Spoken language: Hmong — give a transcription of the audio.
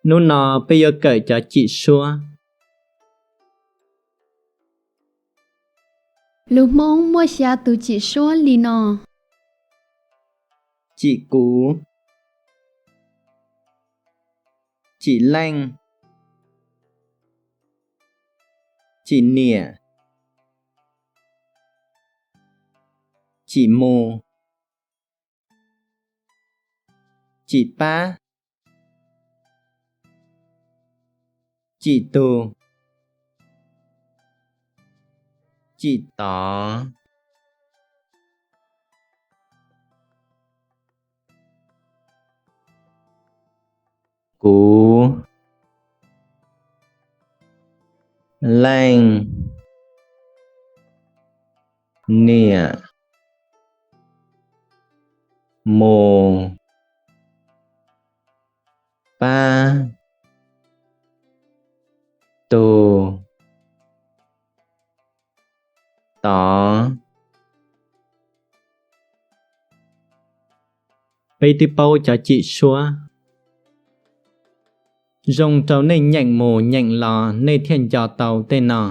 Hnub no peb yuav kawm cov cim suab. Lus Hmoob muaj xya tus cim suab li no: cim kuv, cim leej, cim niam, cim mus, cim pab, cim tug, cim tod, kuv, leej, niam, mus, pab, tug, tod. Peb twb paub cov cim suab, zoo rau nej nyeem mus nyeem los nej thiaj nco tau tej no.